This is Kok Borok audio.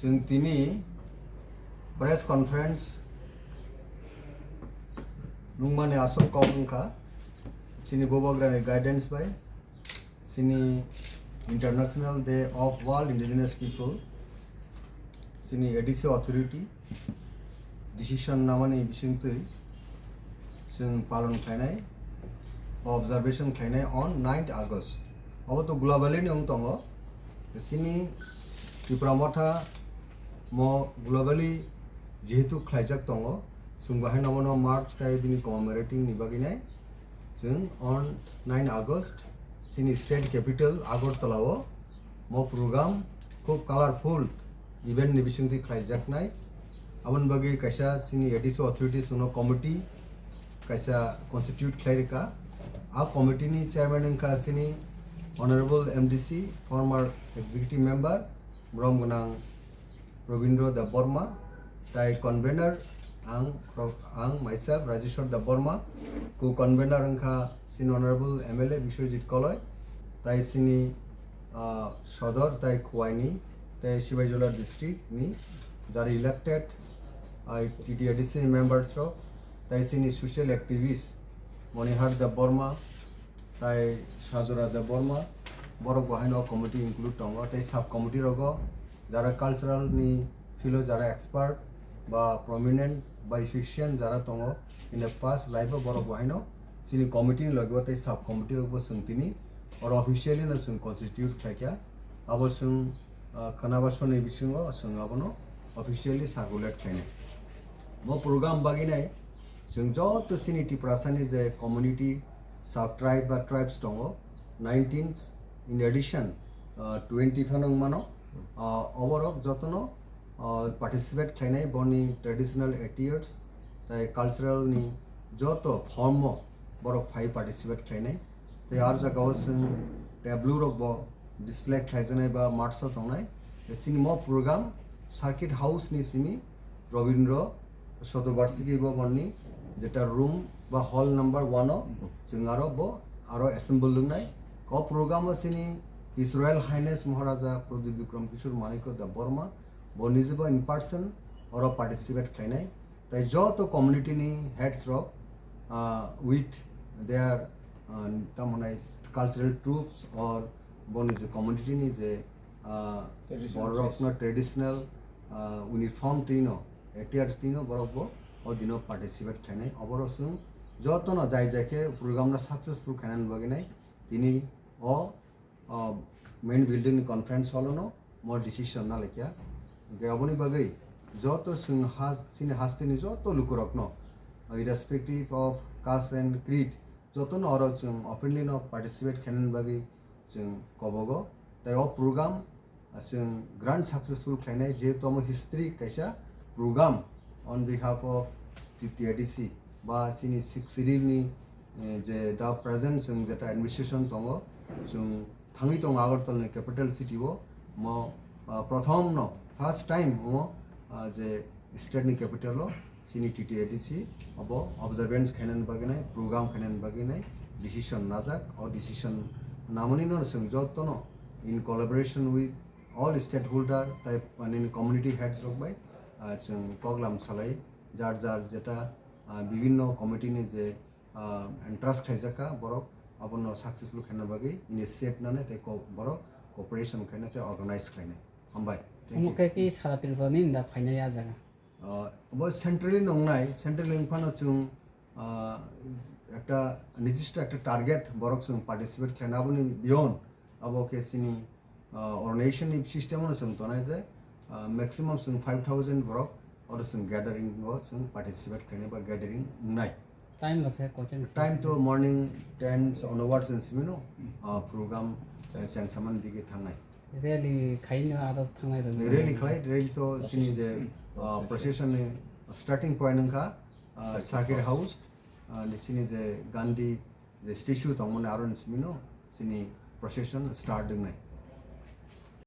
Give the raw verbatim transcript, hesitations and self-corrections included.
Chwng tini press conference nungmani aswk kok wngkha, chini Bubagrani guidance bai, chini International Day of World Indigenous People, chini A D C authority decision namani bisingtwi chwng palon khlainai, observation khlainai on ninth August. Abo to globally ni wng tongo. Chini Tipra Motha mo globally jehetu khlaijak tongo, chwng bahai nobono mark tai bini commemorating ni bagwi nai chwng on nine August chini state capital Agartala o mo program khub colorful event ni bisingtwi khlaijaknai. Aboni bagwi kaisa chini A D C authorities no committee kaisa constitute khlai rwkha. A committee ni chairman wngkha chini Honorable M D C, former executive member, borom gwnang Robindra Debbarma, tai convener ang, ang myself Rajeshwar Debbarma, co-convener wngkha chini Honorable M L A Biswajit Koloi, tai chini, ah, Sodor tai Khowai ni, tai Sibaijala district ni jara elected, ah, T T A D C ni members rok, tai chini social activist Monihar Debbarma, tai Sajora Debbarma, borok bo haino committee include tongo, tei sub committee rogo jara cultural ni field o jara expert ba prominent ba efficient jara tongo in the past life o, borok bo haino chini committee ni logi o tei sub committee rok bo chwng tini oro officially no chwng constitute khlaikha. Abo chwng, ah, khwnaba soni bisingo chwng abono officially circulate khlainai. Bo program bagwi nai chwng joto chini Tiprasani je community, sub tribe ba tribes tongo, nineteen, in addition, ah, twenty phano wngmano, ah, oborok jotono, ah, participate khlainai, boni traditional attires tai cultural ni joto form o borok phai participate khlainai. Tei ar jagao chwng tableau rok bo display khlaijaknai ba march o tongnai. Tei chini mo program Circuit House ni simi Robindra Shatobarshiki Bhavan ni jeta room ba hall number one o chwng aro bo aro assemble wngnai. O program o chini His Royal Highness Maharaja Pradyut Bikram Kishore Manikya Debbarma bo nijebo in person oro participate khlainai. Tai joto community ni heads rok, ah, with their, ah, tamoni cultural troupes or boni je community ni je, ah, traditional borok dress. No traditional, ah, uniform twi no, attires twi no borok bo o dino participate khlainai. Oboro chwng joto no jai jai khe program no successful khainani bagwi nai tini o, o main building ni conference hall o no mo decision na laikha. Hwnkhe aboni bagwi joto chwng ha-, chini hasteni joto lukurokno, irrespective of caste and creed, jotono oro chwng openly no participate khainani bagwi chwng kobogo. Tai o program chwng grand successful khlainai, jehetu omo history kaisa program on behalf of T T A D C ba chini Sixth Schedule ni, eh, je da present chwng jeta administration tongo, chwng thangwi tongo Agartala ni capital city o, mo, ah, prothom no, first time omo, ah, je state ni capital o chini T T A D C obo observance khainani bagwi nai, program khainani bagwi nai decision najak. O decision namani no chwng jotono in collaboration with all stakeholder tai nini community heads rok bai, ah, chwng koklam salai, jar jar jeta, ah, bibinno committee ni je, ah, entrust khlaijak kha borok abono successful khaina bagwi initiate nani tei ko-, borok cooperation khaina tei organize khlainai. Hambai. Thank you. Omo khe ki sara Tripura ni da phainai a jaga? Ah, bo centrally nongnai, centrally wngphano chwng, ah, ekta nijista ekta target borok chwng participate khlaina, aboni beyond abo khe chini, ah, organization ni system no chwng tongnai je, ah, maximum chwng five thousand borok oro chwng gathering o chwng participate khlainai ba gathering wngnai. Time rok khe kochen time to morning ten onwards ni simi no, ah, program, eh, chengsamani dige thangnai. Rally khaino aro thangnai rok. Rally khlai, rally to chini je, ah, procession ni starting point wngkha, ah, Circuit House, ah, ni chini je Gandhi je statue tongmani aro ni simi no chini procession start wngnai.